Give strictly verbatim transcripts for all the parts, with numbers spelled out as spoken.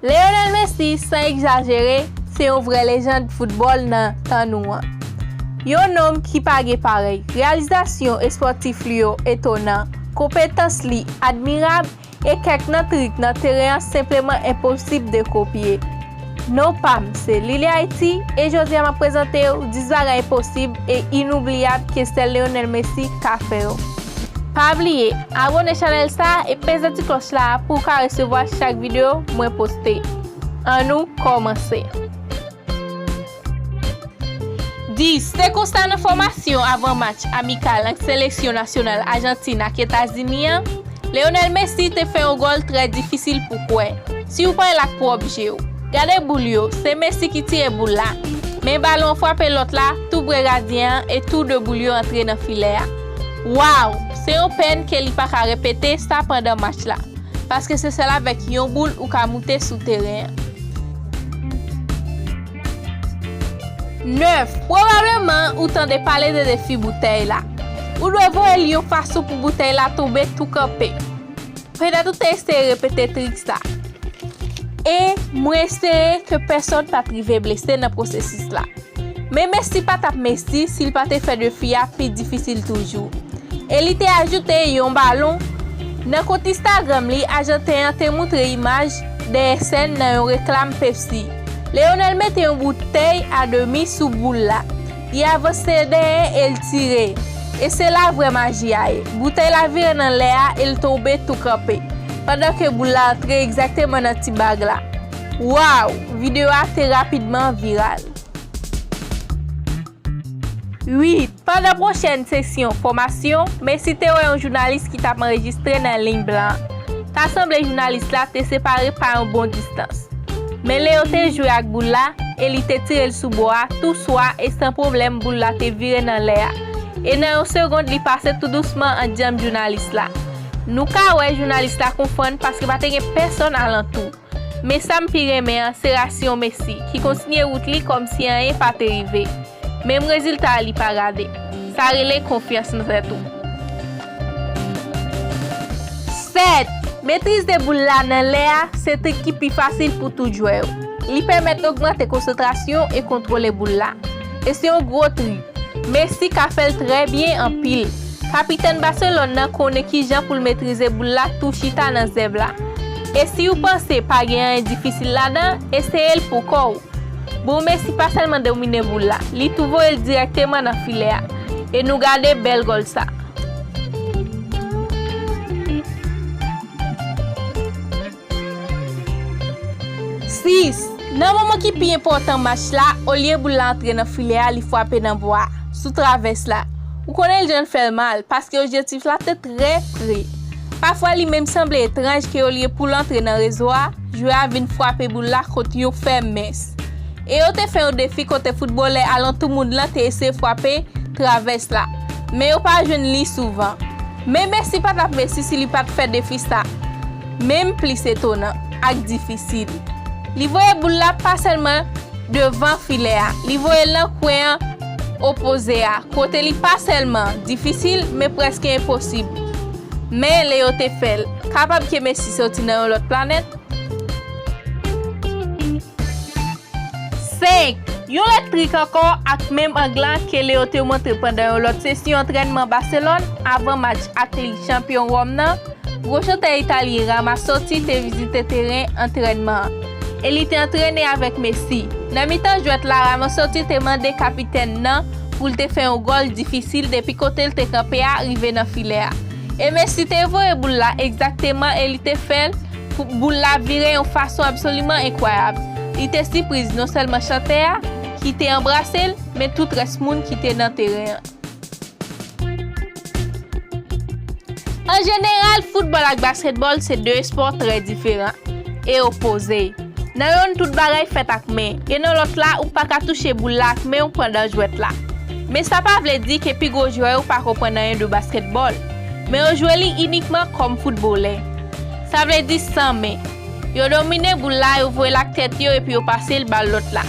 Lionel Messi, san egzajere, se yon vrè lejand foutbòl nan tan nou an. Yon nonm ki pa gen parèy. Reyalizasyon espòtif li yo etonan, konpetans li admirab, e kèk nan trik nan teren an senpleman enposib de kopye. Non pa m se Lily Haiti, e jodi a m ap prezante w dis bagay enposib e inoubliyab ke sèl Lionel Messi ka fè yo. Pa bliye abòne chanèl sa a e peze ti klòch la pou w ka resevwa chak videyo mwen poste. Annou kòmanse. Dis, se konsa nan fòmasyon avan match amikal ant seleksyon nasyonal Ajantin ak Etazini an, Lionel Messi te fè yon gòl trè difisil pou kwè. Si w pa wè l ak pwòp je w. Gade boul yo, se Messi ki tire boul la. Men balon an frape lòt la, tou pre gadyen an e tou de boul yo antre nan filè a. Waw! Se yon pèn ke li pa ka repete sa pandan match la. Paske se sèl avèk yon boul ou ka moute sou teren an. Nèf, pwobableman ou tande pale de defi boutèy la. Ou dwe voye l yon fason pou boutèy la tonbe tou kanpe. Petèt ou te eseye repete trik sa. E mwen espere ke pèsonn pa t rive blese nan pwosesis la. Men Messi pa t ap Messi si l pa te fè defi a pi difisil toujou. E li te ajoute yon balon. Nan kont Instagram li, Ajanten an te montre imaj dèyè sèn nan yon reklam Pepsi. Lionel mete yon boutèy a demi sou boul la. Li avanse dèyè e l tire. E se la vrè maji a ye. Boutèy la vire nan lè a e l tonbe tou kanpe, pandan ke boul la antre egzakteman nan ti bag la. Waw! Videyo a te rapidman viral. Uit. Pandan pwochèn sesyon fòmasyon, Messi te wè yon jounalis ki t ap anrejistre nan liy blan an. Ta sanble jounalis la te separe pa yon bon distans. Men Leo te jwe ak boul la e li te tire l sou bò a tou swa e san pwoblèm boul la te vire nan lè a. E nan yon segond li pase tou dousman an djanm jounalis la. Nou ka wè jounalis la konfonn paske pa te gen pèsonn alantou. Men sa m pi renmen an, se rasyon Messi, ki kontinye wout li kòmsi anyen pa te rive. Menm rezilta a li pa gade. Sa rele konfyans nan tèt ou. Sèt. Metrize boul la nan lè a, se trik ki pi fasil pou tout jwè yo. Li pèmèt ogmante konsantrasyon e kontwole boul la. E se yon gwo trik. Messi ka fè l trè byen anpil. Kapitèn Baselòn nan konnen kijan pou l metrize boul la tou chita nan zèb la. E si w panse pa gen anyen difisil ladan, eseye l pou kò w. Bon, Messi pa sèlman domine boul la, li tou voye l dirèkteman nan filè a. E nou gade bèl gòl sa. Sis. Nan moman ki pi enpòtan match la, olye boul la antre nan filè a, li frape nan bò a, sou travès la. Ou konnen l jwenn fè l mal, paske objektif la te trè pre. Pafwa li menm sanble etranj ke olye pou l antre nan rezo a, jwè a vin frape boul la kont yon fè mens. E yo te fè yon defi kote foutbolè alantou moun lan te eseye frape travès la. Men yo pa jwenn li souvan. Men Messi pa t ap Messi si li pa t fè defi sa menm plis etonan ak difisil. Li voye boul la pa sèlman devan filè a, li voye l nan kwen an opoze a, kote li pa sèlman difisil, men prèske enposib. Men Leo te fè l. Kapab ke Messi soti nan yon lòt planèt. Senk. Yon lòt trik ankò ak menm ang la ke Leo te montre pandan yon lòt sesyon antrènman Baselòn avan match ak Lig Chanpyon Wòm nan, gwo chantè italyen Ramazzotti te vizite teren antrènman an e li te antrene avèk Messi. Nan mitan jwèt la, Ramazzotti te mande kapitèn nan pou l te fè yon gòl difisil depi kote l te kanpe a rive nan filè a. E Messi te voye boul la egzakteman e li te fè l pou boul la vire yon fason absoliman enkwayab. Li te sipriz non sèlman chantè a, ki te anbrase l, men tout rès moun ki te nan teren an. An jeneral, foutbòl ak baskètbòl se de espò trè diferan e opoze. Nan yonn, tout bagay fèt ak men, e nan lòt la, ou pa ka touche boul la ak men w pandan jwèt la. Men sa pa vle di ke pi gwo jwè yo pa konprann anyen de baskètbòl, men yo jwe li inikman kòm foutbolè. Sa vle di san men. Yo domine boul la, yo voye l ak tèt yo epi yo pase l ba lòt la.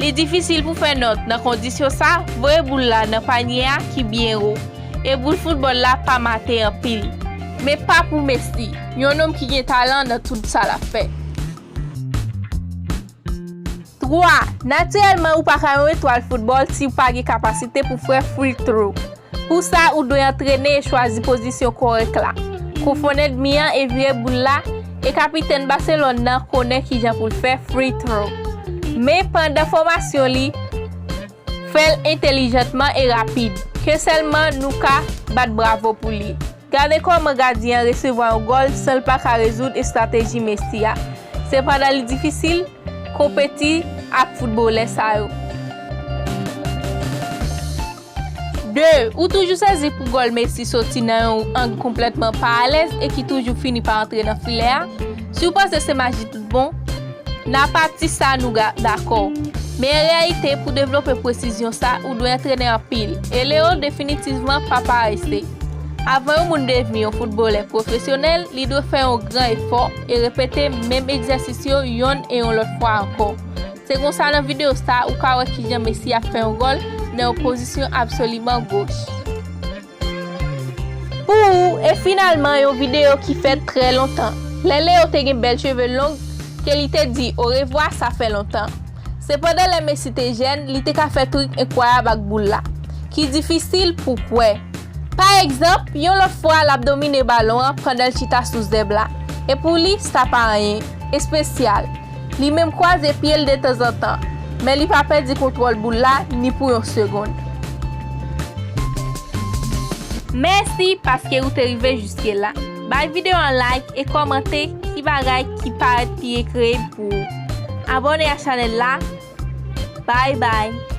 Li difisil pou fè nòt nan kondisyon sa, voye boul la nan panye a ki byen wo. E boul foutbòl la pa mate anpil. Men pa pou Messi, yon nonm ki gen talan nan tout sa l ap fè. Twa, natirèlman ou pa ka yon etwal foutbòl si w pa gen kapasite pou fè free throw. Pou sa, ou dwe antrene e chwazi pozisyon kòrèk la. Konfonn ènmi an e vire boul la, e kapitèn Baselòn nan konnen kijan pou l fè free throw. Men pandan fòmasyon li, fè l entèlijantman e rapid, ke sèlman nou ka bat bravo pou li. Gade kòman gadyen an resevwa yon gòl san l pa ka rezoud estrateji Messi a. Sepandan li difisil konpeti ak foutbolè sa yo. De, ou toujou sezi pou gòl Messi soti nan yon ang konplètman pa alèz e ki toujou fini pa antre nan filè a? Si w panse se maji tout bon, nan pati sa nou ga- dakò. Men an reyalite, pou devlope presizyon sa, ou dwe antrene anpil. E Leo definitivman pa parese. Avan yon moun devni yon foutbolè pwofesyonèl, li dwe fè yon gran efò e repete menm egzèsis yo yonn e yon lòt fwa ankò. Se konsa nan videyo sa, ou ka wè kijan Messi ap fè yon gòl nan yon pozisyon absoliman goch. Pou ou, e finalman yon videyo ki fèt trè lontan. Lè Leo te gen bèl cheve long, ke li te di orevwa sa fè lontan. Sepandan lè Messi te jèn, li te ka fè trik enkwayab ak boul la, ki difisil pou kwè. Pa egzanp, yon lòt fwa l ap domine balon an pandan l chita sou zèb la. E pou li, sa pa anyen espesyal. Li menm kwaze pye l detanzantan, men li pa pèdi kontwòl boul la ni pou yon segonn. Mèsi paske ou te rive jiske la. Bay videyo an like e kòmante ki bagay ki parèt pi ekreyib pou ou. Abòne a chanèl la. Bye bye.